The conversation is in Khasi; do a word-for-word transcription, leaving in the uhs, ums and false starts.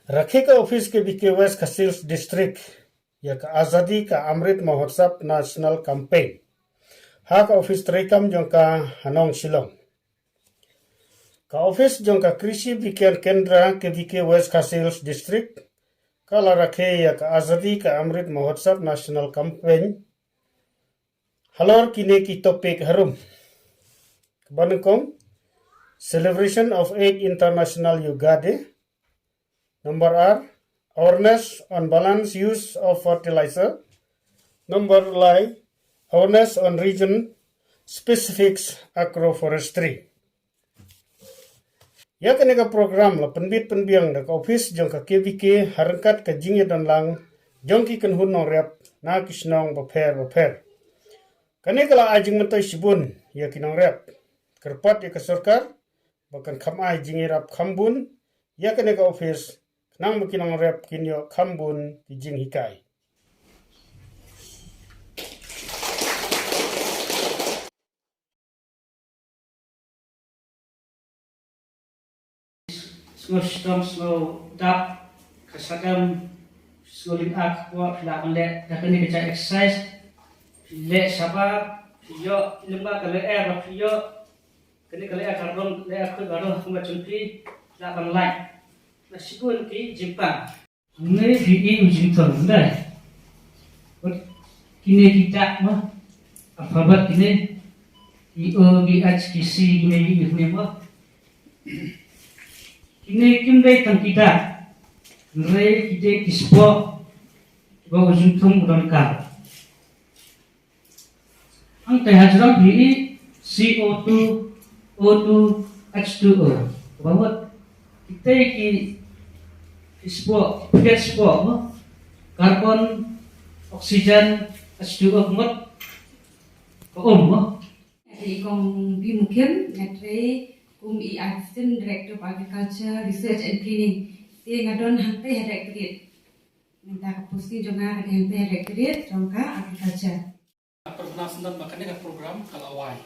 Rakhe ka office K V K West Khasi Hills District ïa ka Azadi ka Amrit Mahotsav National Campaign ha ka office treikam jong ka ha nong Shillong. Ka office jong ka Krishi Vigyan Kendra K V K West Khasi Hills District ka la rakhe ïa ka Azadi ka Amrit Mahotsav National Campaign halor kine ki topic harum. Kaba nyngkong, celebration of eight International Yoga Day. Number ar, awareness on balance use of fertilizer. Number lai, awareness on region specific agroforestry. Ïa kane ka program la pynbit pynbiang da ka office jong ka K V K ha ryngkat ka jingïadonlang jong ki kynhun nongrep na ki shnong bapher bapher. Kane ka la ai jingmyntoi shibun ïa ki nongrep. Kyrpad ïa ka sorkar ba kan kham ai jingïarap kham bun ïa kane ka office, khnang ba ki nongrep kin ïoh kham bun ki jinghikai. Sngew shitom, sngew dap, ka sadam, sngew lynga kpoh, phi lah ban leh da kane ka jait exercise. Phi leh shabar, phi ïoh lyngba ka lyer ba phi ïoh. Kane ka lyer ka rong, lyer khuid baroh kumba jong phi, phi lah ban lait. Na shibun ki jingpang. Hangne phi i u jingthon, hynrei wat kine ki dak mo, alphabet kine, i o, ki h, ki c, kine i i mo. Kine kim dei tang ki dak, hynrei ki dei ki spok kiba u jingthung u donkar. Hangtei hajrong phi i C O two, O two, H two O. Ba mut kitei ki, ki spok, ki spok mo. Carbon, oxygen, H two O mut ka um mo. Nga dei i Kong Bimukhem, nga trei kum i Assistant Director of Agriculture Research and Training. Te nga don hangtei ha Directorate. Mynta ka posting jong nga ka dei hangtei ha Directorate jong ka Agriculture. Pyrshang syndon ba kane ka program ka la wai.